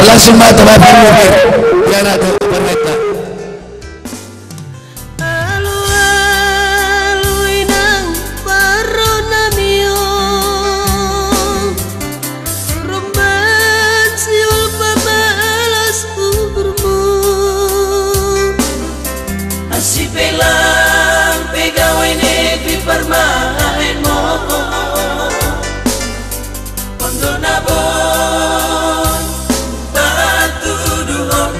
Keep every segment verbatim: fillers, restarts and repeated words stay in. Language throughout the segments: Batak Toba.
Langsung ma tabahen parmubi. Ia na tu parmaenta. Alu-alu inang parro nami on. Romban siul pamalas uhurmu. Asi pe lang pe gawe negeri parmaenmon. Ondo na boi patuduhon,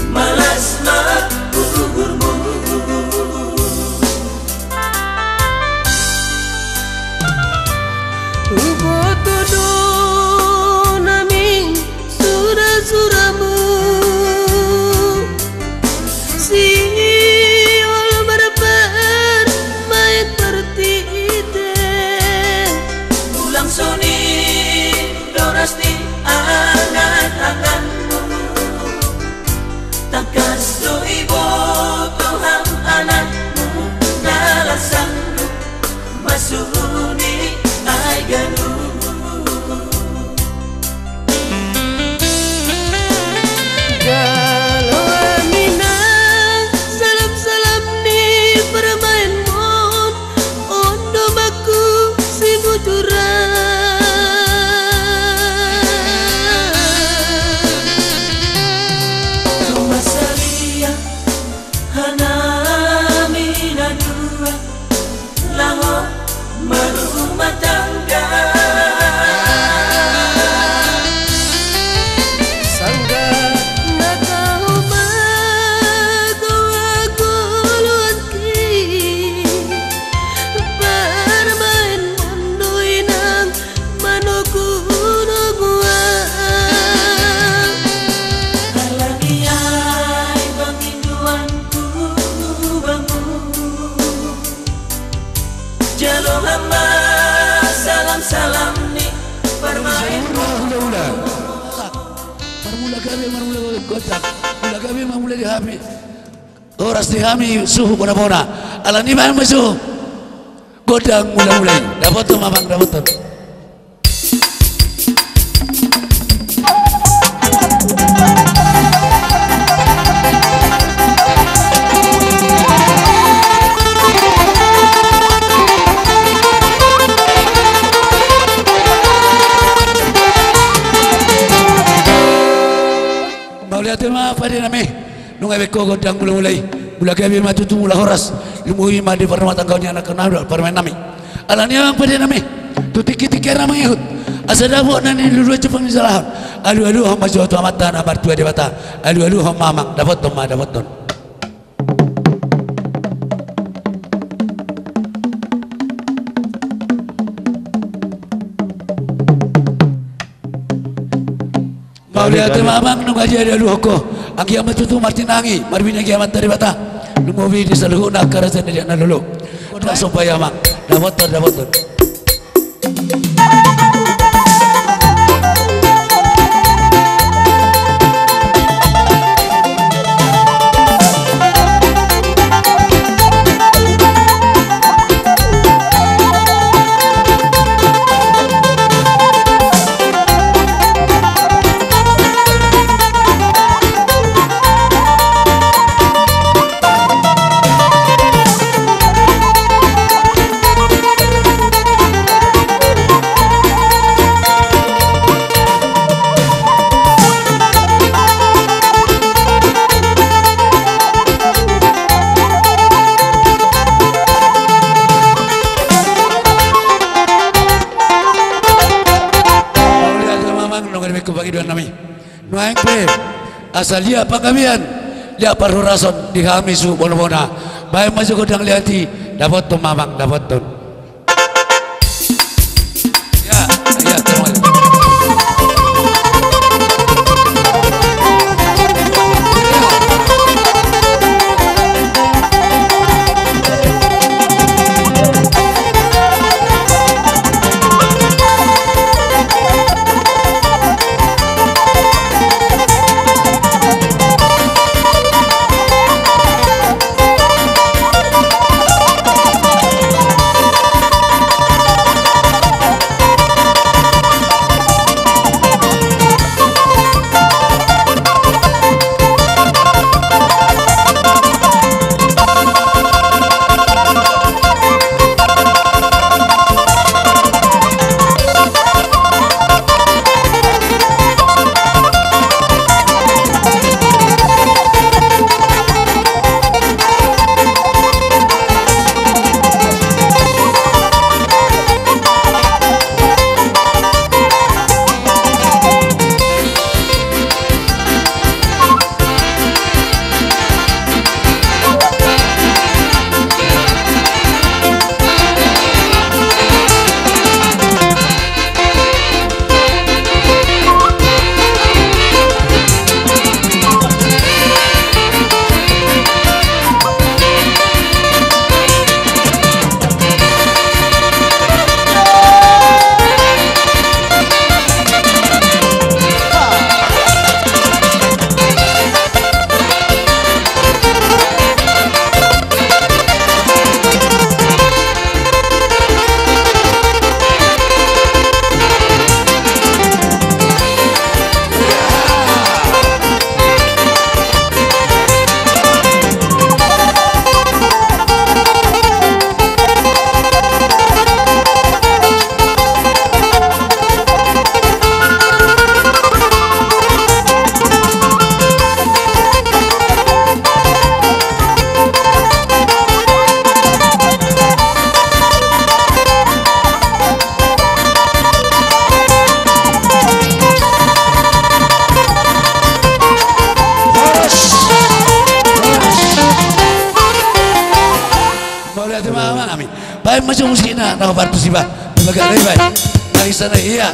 malas ma uhurmu. Huboto do nami sura-suramu, siul marpar main partite. Ulang soni doras ni angan-anganmu. Tangkas do iboto hami anakmu na las sanggup masuhuni ai ganup. Jalo hami nang salam-salam ni parmaenmon. Ondo ma ku simujuran. Tung ma sadia hanami na dua laho marumah tangga. Sanggah na tau manggoa-goa ulaonki. Parmaenmon do inang manogu-nogu au. Alani i pangidoanku bamu. Jalo hami ma salam-salam ni parmaen. Hula-hula. Marmula gabe, marmula gabe, gondang. Mula gabe, marmula di hami. Horas di hami suhut bona-bona. Alani i bahen ma suhut gondang mula-mula i. Dapothon ma amang, dapothon. Mauliate ma pade nami. Nunga dibahen ho gondang mula-mula i. Mula gabe ma tutu mula horas. Lumobi ma di parrumatanggaon ni anakkonami dohot parumaennami. Alani i amang pade nami, tu tingki-tingki na mangihut, asa dapot na niluluan jumpang ni jolma on. Alu-aluhon ma jo tu Amanta na martua Debata. Alu-aluhon ma amang, dapothon ma, dapothon. Mauliate ma amang, nunga dialualuhon ho. Anggiat ma tutu martinangi, marbinege Amanta Debata. Lumobi di saluhutna angka raja na di na lolo. Tung somba i amang. Dapothon, dapothon. Mauliate ma amang, nunga dibahen ho pangidoannami. Nuaeng pe asa liat panggabean, liat parhorasan di hami suhut bona-bona. Bahen ma jo gondang liat i, dapothon ma amang, dapothon. Ya, ya, terima kasih. Terima kasih, Mami. Baen ma jo musikna, na partusi ba. Di bagak na i baen. Nangis sana, iya.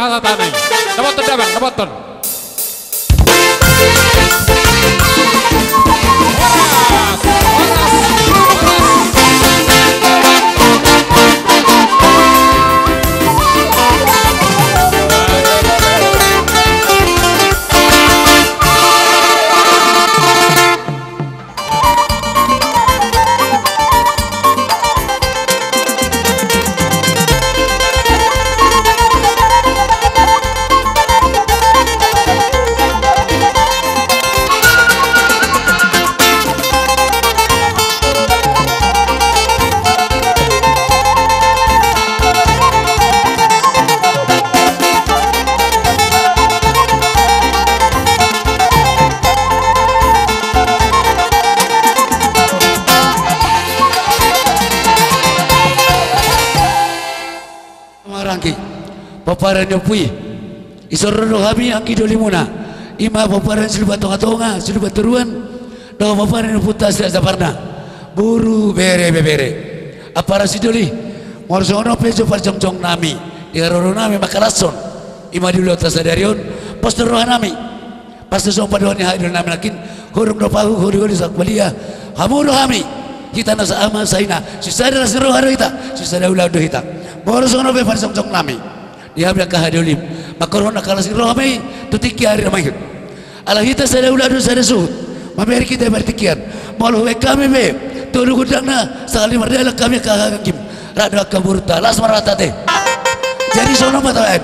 Asa tani. Dapothon damang, dapothon. Maranggi pomparan ni ompu i. Dison ro do hami anggi dolimuna, i ma pomparan Siluban Tongatonga, Siluban Toruan, dohot pomparan ni ompunta Siahaan Saparna, boru, bere, ibebere. Ampara sidoli, molo songon on pe jo parjongjong nami di haroro nami mangkalashon, i ma di ulaonta sadari on, pos do roha nami. Pasti songon pandohan ni hahadoli nami nangkin, hurung do pahu, holi-holi sahat tu balia. Hamu do hami, hita na saama saina, sisada las ni roha do hita, sisada ulaon do hita. Molo songon on pe parjongjong nami di hami angka hahadolim, mangkorhon angka las ni roha ma i tu tingki ari na mangihut. Ala hita sada ulaon do sada suhut, mamereng hita i partingkian. Molo hubaen hami pe tolu gondangna, sahali mardalan hami angka hahaanggim, rap do angka borunta, las ma rohanta ate. Jadi songon on ma tabaen.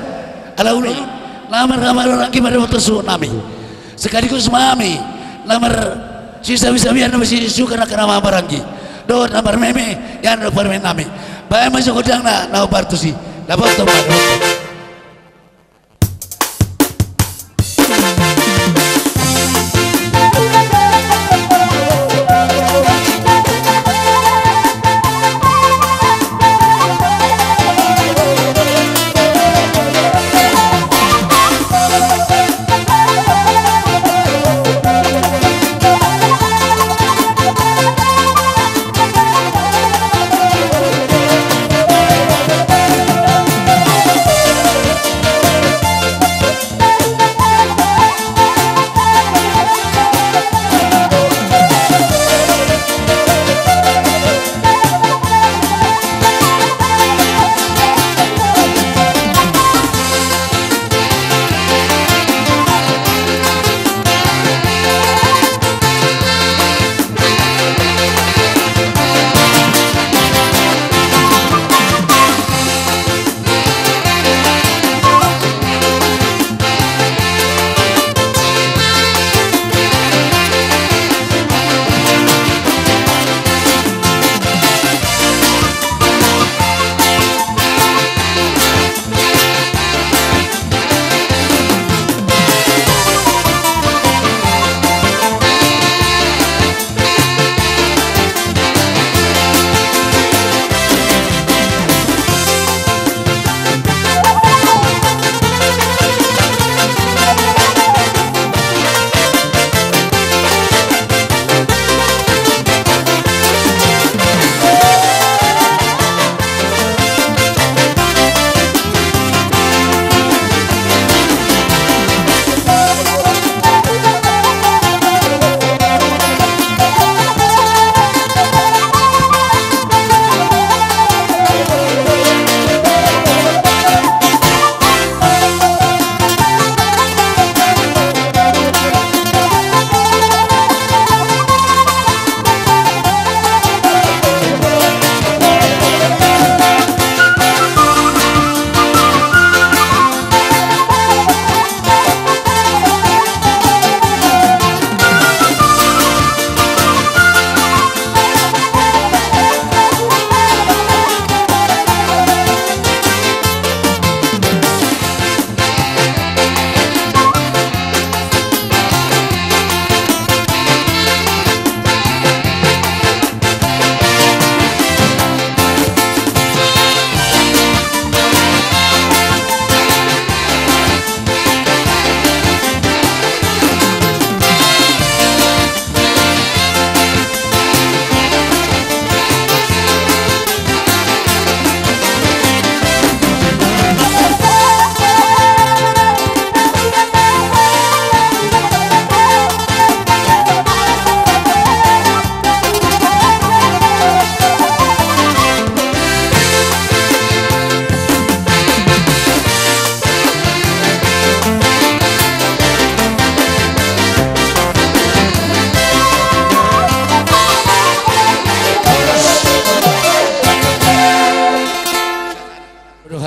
Ala ulaon na marhamaranggi ma dohot suhut nami. Sekaligus ma hami na marsisawi-sawian na marsiusukan angka na marhamaranggi dohot na marmeme, ian do parmeme nami. Baen ma jo gondangna na hombar tusi. Dapothon ma, dapothon.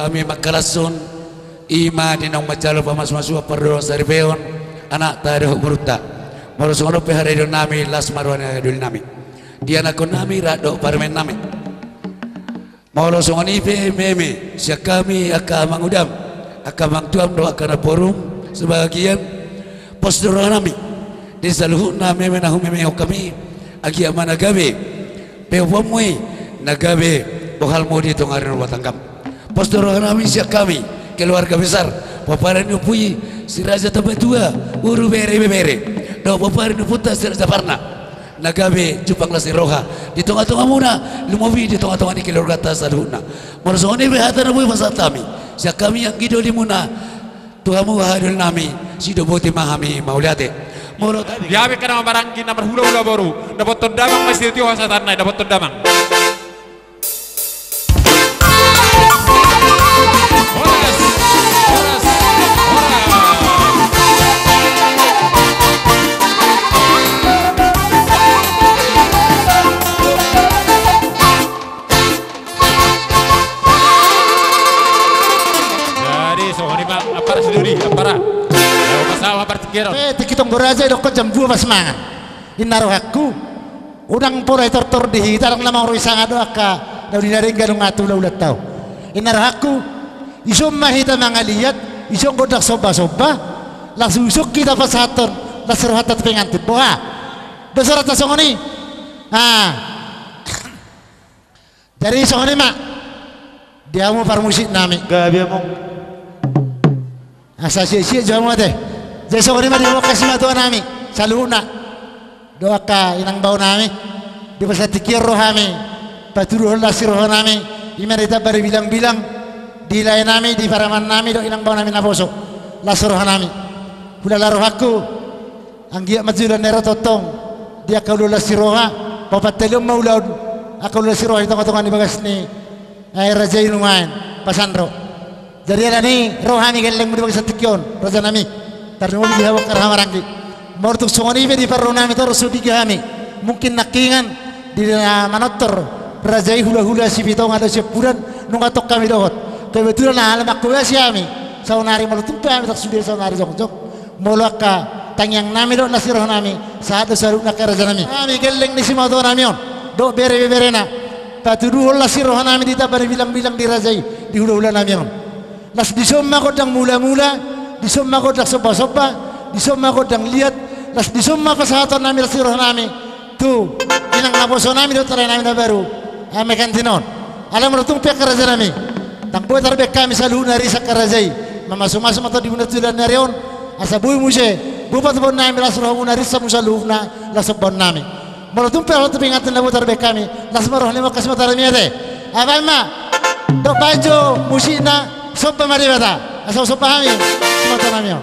Hami mangkalashon, i ma di naung manjalo pamasumasuon pardongansaripeon anakta dohot borunta. Molo songon on pe haradeon nami, las ma roha ni anggi doli nami. Di anakkon nami rap dohot parumaen nami. Molo songon i pe meme, sian hami angka amangudam, angka amangtuam dohot angka namborum sebagian, pos do roha nami di saluhutna meme na humemehon hami, anggiat ma na gabe peopanmu i, na gabe bohalmu di tonga ni rumah tanggam. Pos do roha nami sian hami keluarga besar pomparan ni ompu i, si Raja Tambatua, boru, bere, ibebere, dohot pomparan ni ompunta si Raja Parna, na gabe jumpang las ni roha di tongatongamuna, lumobi di tongatonga ni keluargata saluhutna. Molo songon i pe hata na boi pasahat hami sian hami anggi dolimuna tu hamu anggi doli nami, sidok boti ma hami mauliate. Molo ta- Di hami angka na marhaha maranggi, na marhulahula boru, dapothon damang ma sitio hasahatanna i, dapothon damang. Horas, horas, horas. Jadi songon i ma, ampara si Dodi, ampara. Ayo, pasahat ma partingkian on. Eh, tingki tonggo raja i dohot jam dua pas mangan. Inna rohangku. Unang pola i tortor di hita, ndang na mauri sanga do angka na uli na denggan nunga tu ulaulanta on. Inna rohangku, dison ma hita mangaliat, dison gondang sombasomba, laos dison hita pasahathon las ni rohanta tu pengantin. Boha? Dos rohanta songon i. Ah. Jadi songon i ma. Di hamu parmusik nami. Gabe hamu. Asa siek-siek jo hamu ate. Jadi songon i ma di hamu angka simatua nami saluhutna dohot angka inang bao nami. Di bagasan tingki on ro hami patuduhon las ni roha nami, i ma ditamba di bilangbilang, di lae nami, di parumaen nami dohot inang bao nami naposo, las ni roha nami. Hulala rohangku, anggiat ma joloan ni ari on tongtong di angka ulaon las ni roha, paupatalion ma ulaon angka ulaon las ni roha di tongatonga ni bagas ni, eh, raja i nuaeng, pasan ro. Jadi alani i ro hami gellengmu di bagasan tingki on, raja nami. Tarlumobi di hamu angka na marhaha maranggi. Molo tung songon i pe di parro nami torus so digi hami, mungkin nangkiningan di na manortor raja i hulahula Sipitonga dohot Siampudan, nunga tong hami dohot. Kebetulan ala mangkobasi hami saonari, molo tung pe hami tarsude saonari jongjong, molo angka tangiang nami dohot las ni roha nami sahat do saluhutna angka raja nami. Hami gelleng ni simatua nami on dohot bere ibeberena, patuduhon las ni roha nami, ditamba di bilangbilang di raja i, di hulahula nami on. Las dison ma gondang mulamula, dison ma gondang sombasomba, dison ma gondang liat, las dison ma pasahaton nami las ni roha nami tu inang naposo nami dohot lae nami na baru, ame kantin on. Alai molo tung pe angka raja nami, ndang boi tarbaen hami saluhutna ri sian angka raja i. Mamasumasu ma tondimuna tu joloan ni ari on, asa boi muse boi patupahon nami las rohamuna ri sian hamu saluhutna, las sombaon nami. Molo tung pe ro tu pengantin na boi tarbaen hami, las ma roha ni hamu angka simatua nami ate. Baen ma, dok baen jo musikna, somba ma Debata. Asa somba hami simatua nami on.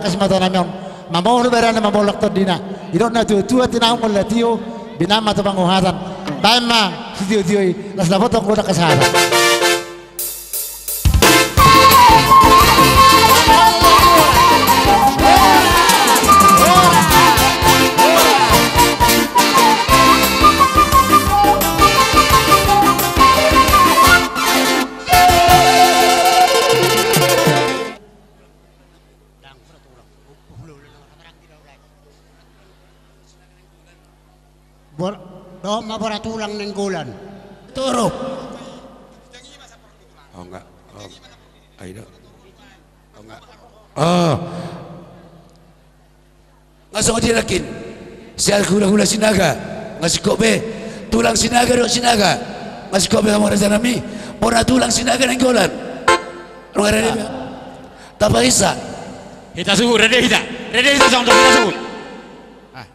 Kas mata nami on, mamolo berana mamolo tondina. Idok na tua-tua tinangon mula tio, binama tu panguhatan. Baen ma sitio-tio i, las dapoton godang kasahatan. Bor-, dohot ma Boratulang Nainggolan. Turuk. Oh, enggak. Oh. Ayo, dong. Oh, enggak. Oh. Nga songon dia lagi. Sian hula-hula Sinaga. Nga singkop be. Tulang Sinaga, dohot Sinaga. Nga singkop be hamu raja nami. Bona tulang Sinaga Nainggolan. Nunga rade be. Tapaisa. Hita suhut, rade hita. Rade hita songon hita suhut. Ah.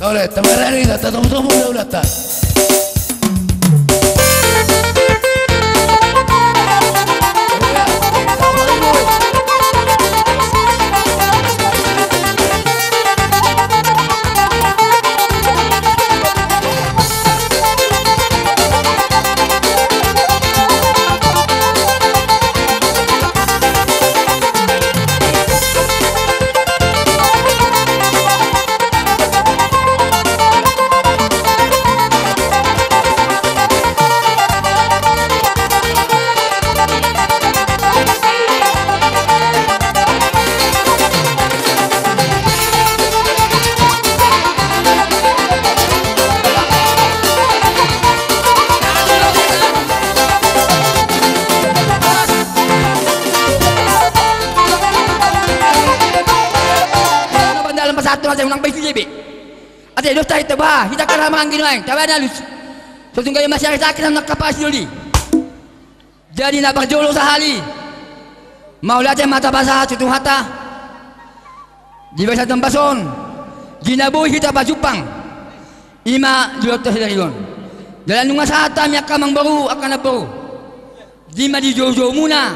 Tole, tamarari, tatomu-tomu, udah, udah, ta. Dalam pasahat tu raja unang baisi jebe. Ate dos tahi taba hita kara manggil main taba na lus. Sotungga i masih ari sakit na kapasi doli. Jadi na parjolo sahali. Mauliate ma tapasahat tu Tuhanta. Di bagasan tamba on. Di na boi hita pajumpang. Ima di loto sidari on. Jala nunga sahat hami angka amangboru angka namboru. Di ma di joujou muna.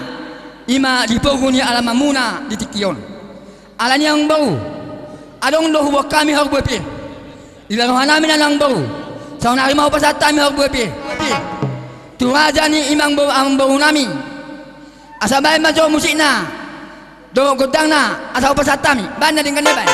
Ima di pogu ni alaman muna di tingki on. Alani amangboru. Adong do huboan hami horbo pir. Di roha nami na amangboru. Saonari ma hupasahat hami horbo pir. Tu raja ni amangboru amangboru nami. Asa baen ma jo musikna. Dohot gondangna asa hupasahat hami. Baen na denggan na baen.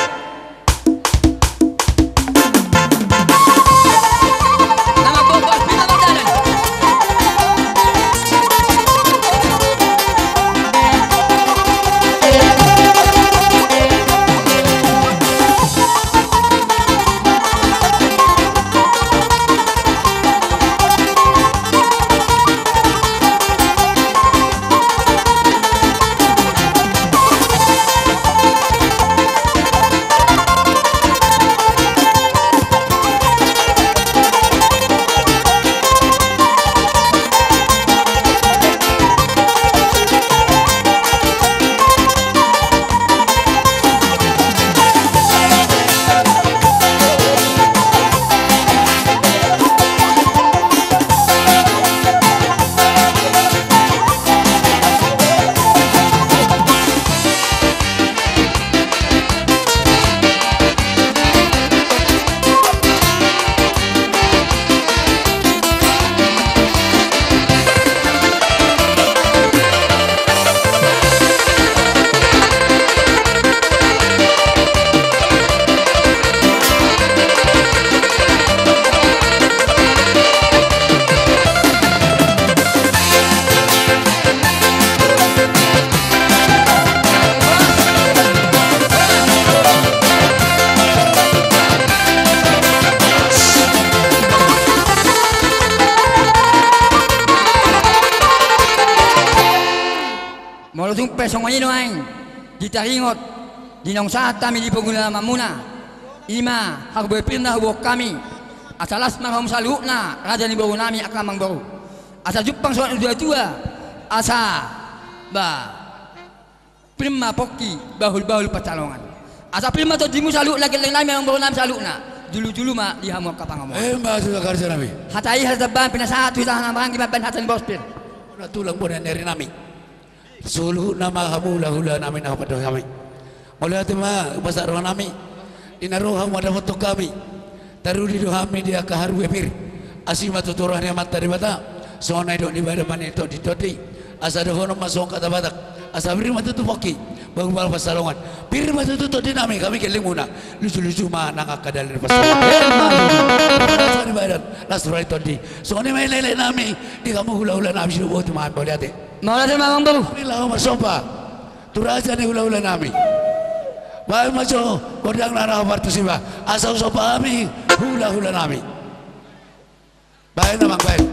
Molo tung pe songon i do aeng ditaringot di naung sahat hami di pogu ni alaman muna. Ima horbo pir na huboan hami. Asa las ma hamu saluhutna raja ni boru nami angka amangboru. Asa jumpang songon tua-tua. Asa ba pir ma pongki bahul-bahul pansalongan. Asa pir ma tondimu saluhutna gelleng nami amangboru nami saluhutna. Julu-julu ma di hamu angka pangomoan. Emma suda karja nami. Hata i hata tambahan pinasahat tu hita na maranggi mambaen hata ni bospir. Na tulang bona ni ari nami. Saluhutna ma hamu hula-hula nami na hupandok hami. Mauliate ma, pasahat roha nami. Di na ro hamu mandapothon hami, taruli do hami di angka haru pir. Asi ma tutu roha ni Amanta Debata. Songon na nidok ni badan manang tondi-tondi, asa dohonon ma songon hata Batak: Asa pir ma tutu pongki, bahu pala pansalongan. Pir ma tutu tondi nami, hami gellengmuna. Luju-luju ma nang angka dalan ni pansalongan. Emma tutu. Las roha ni badan, las roha ni tondi. Songon i ma elek-elek nami di hamu hula-hula nami, songon i ma, mauliate. Mauliate ma, Amangboru. Hami laho marsomba tu raja ni hula-hula nami. Baen ma jo gondang na naeng partusiba, asa husomba hami hula-hula nami. Baen, Amang, baen.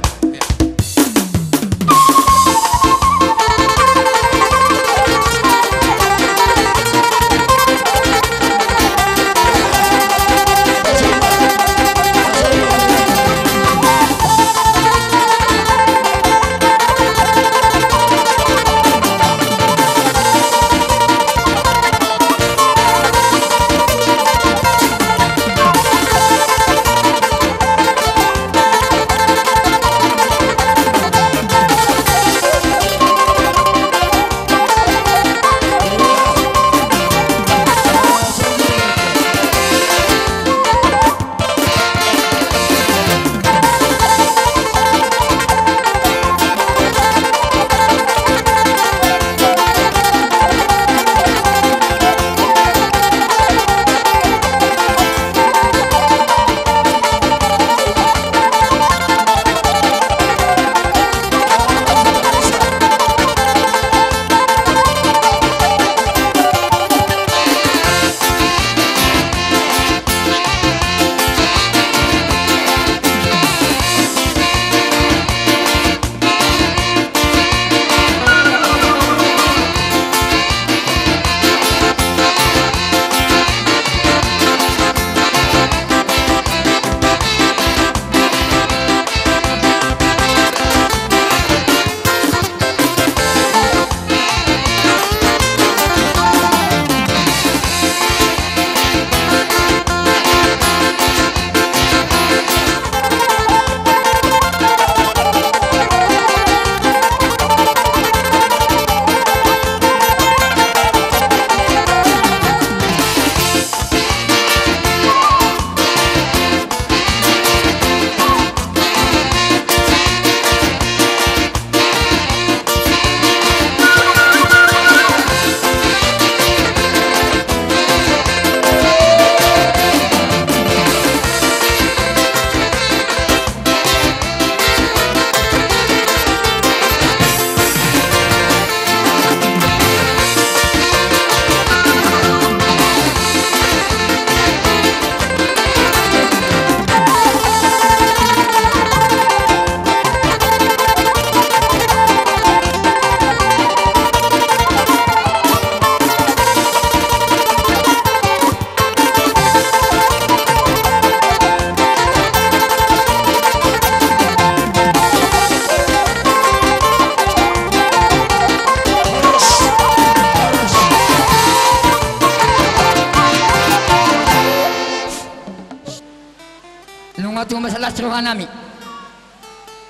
Nunga tung masalah rohanami.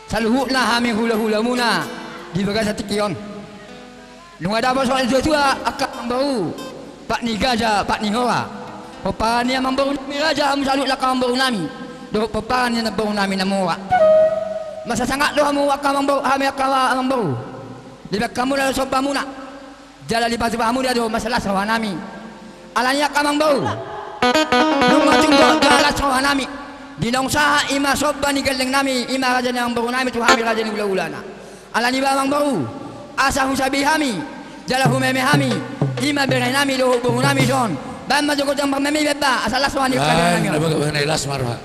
Saluhutna hami hulahulamuna di bagasan tingki on. Nunga dapot songon natuatua angka amangboru, pat ni gaja, pat ni hora. Pomparan ni amangboru nami raja hamu saluhut angka amangboru nami dohot pomparan ni namboru nami na mora. Mansai sangap do hamu angka amangboru, hami angka amangboru. Dibaen hamu do sombamuna jala dipatupa hamu do mansai las rohanami. Alani i angka amangboru, nunga tung dok jala las rohanami. Di naung sahat i ma somba ni gelleng nami, i ma raja ni amangboru nami tu hami raja ni hulahulana. Alani i ba amangboru, asa husabi hami jala humeme hami, i ma bere nami dohot boru nami dison. Baen ma jo gondang marmeme, baen ma asa las roha ni angka bere nami on. Baen, las ma roha.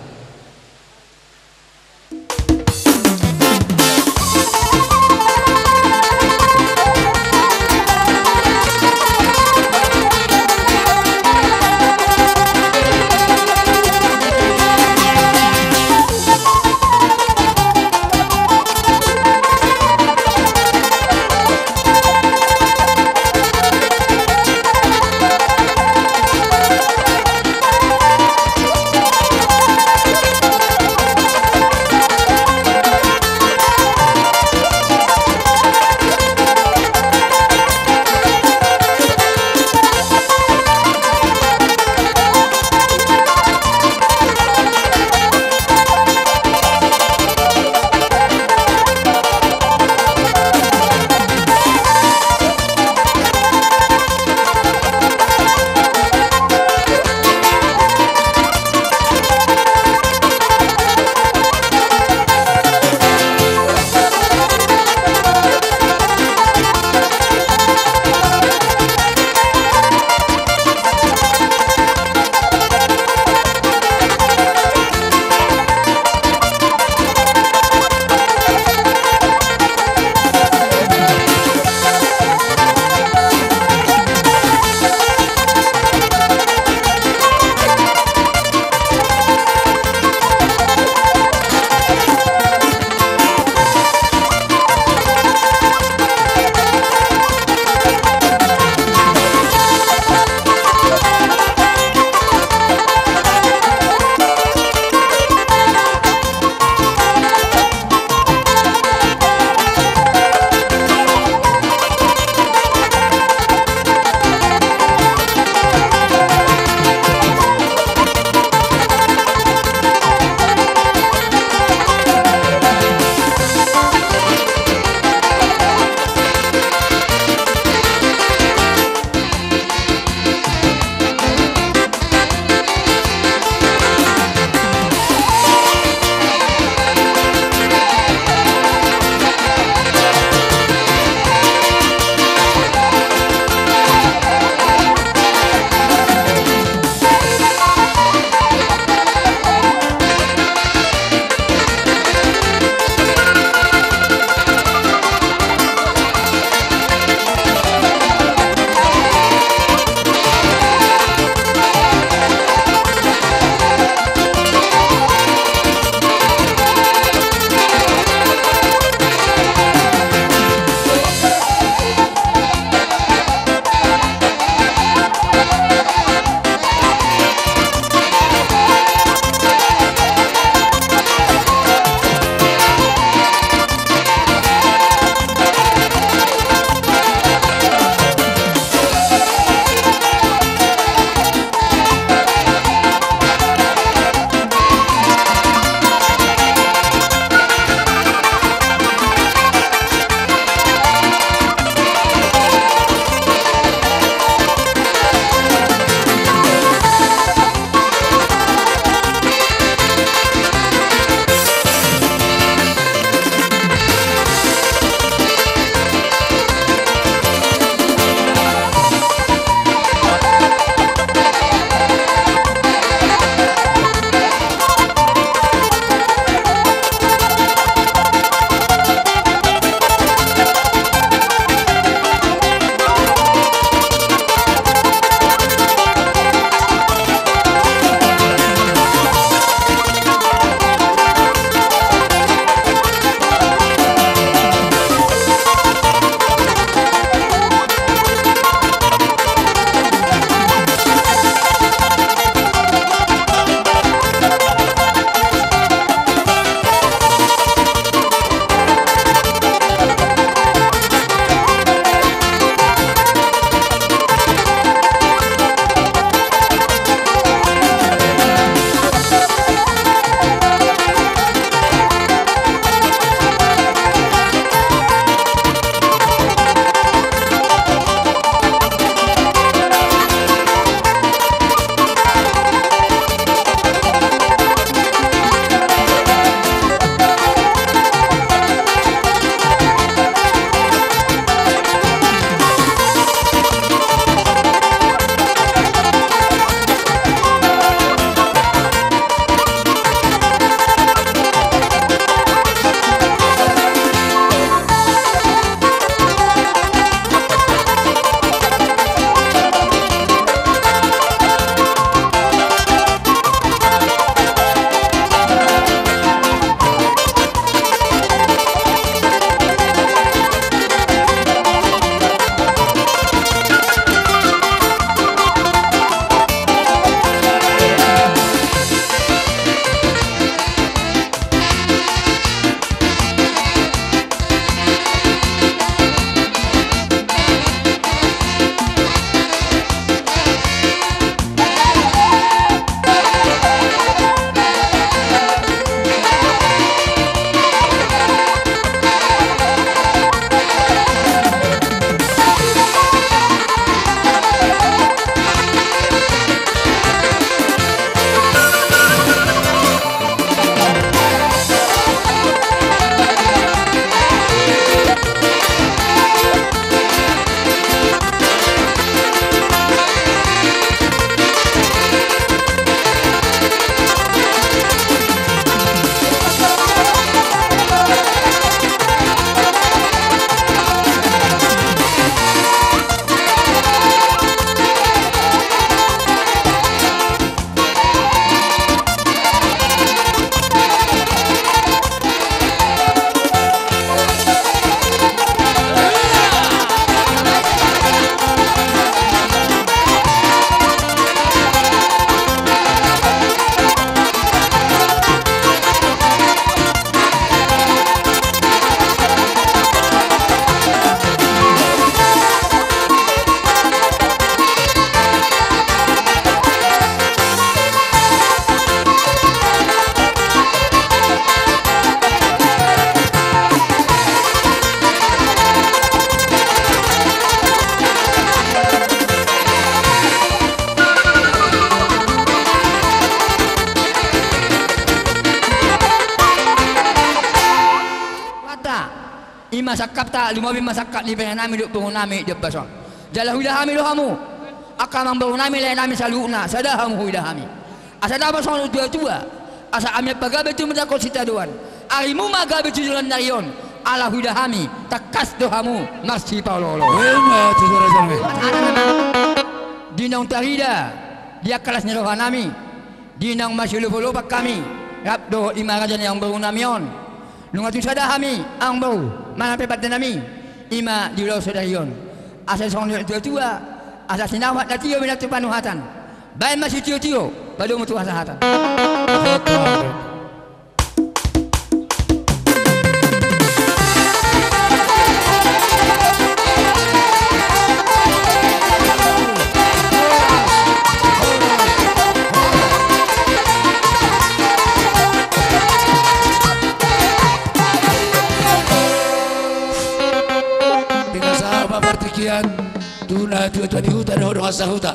Sangkapta, lumobi ma sangkap ni berenami dohot borunami di ombas on. Jala huida hami do hamu, angka amangborunami, laenami saluhutna, sada hamu huida hami. Asa dapot songon tuatua, asa hami pagabe tumundalhon sitadoan. Arimu ma gabe tu joloan ni ari on, ala huida hami, tangkas do hamu marsipaolooloan. Ima tutu, rajanami. Di naung tarida di angka las ni rohanami, di naung masiolopolopan hami rap dohot i ma raja ni amangborunami on. Nunga tung sada hami amangboru, manang pe pandenami, i ma di ulaon sadari on. Asa songon nidok ni tuatua, asa sinauhat na tio, mintor tu panuhatan. Baen ma sitiotio, padomu tu hasahatan. Tinggal sahat ma partingkian tu natuatua ni huta dohot dongan sahuta.